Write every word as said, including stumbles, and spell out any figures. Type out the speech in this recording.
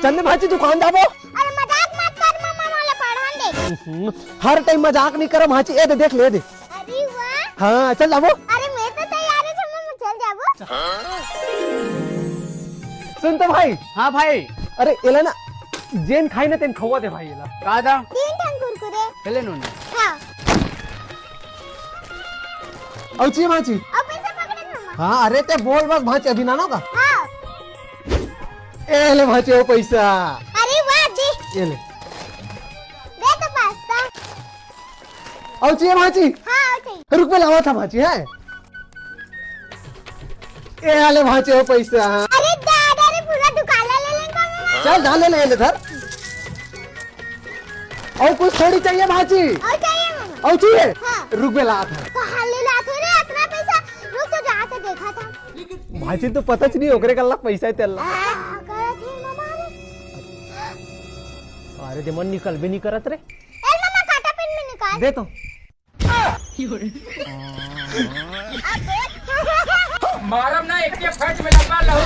चल ने भांची, दुकान जाबो। अरे मजाक मत कर मामा, मोला पढ़न दे। हम्म, हर टाइम मजाक नहीं करो भांची। ए दे, देख ले, ए दे। अरे वाह। हाँ, चल जाबो। अरे मैं तो तैयार हूँ, चल, मैं चल जाबो। सुन तो भाई। हाँ भाई। अरे एला ना, जेन खाई ना तेन खवा दे भाई एला। का दा? तीन ठन कुरकुरे। चले नोनी। हाँ। अउ चाहिए भांची? अउ पैसा पकड़े मामा। हाँ, अरे ते बोल बस भांची, अभी नानो का। हाँ। ए ले भांची, ओ पैसा। अरे वाह, दे। ये ले। दे तो पास्ता। अउ चाहिए भांची? हाँ, अउ चाहिए। रुक, मैं लावा था भांची, है? ए आले भांची, ओ पैसा। अरे दादा रे, पूरा दुकान ला ले लेंगा मामा। चल, धा ले ले, ले धर। अउ कुछ थोड़ी चाहिए भांची? अउ चाहिए मामा। अउ चाहिए? हाँ। रुक, मैं लात हूँ। कहाँ ले लात हो रे अतना पैसा? रुक तो जाके देखा था। भांची तो पता च नहीं ओकरे कल्ला पैसा है तेला। आ, करत हे मामा रे। अरे दे मन निकल भी नहीं करत रे। ए मामा, काटा पेन में निकाल। दे तो। मारब ना एक के फट में लगा लहू।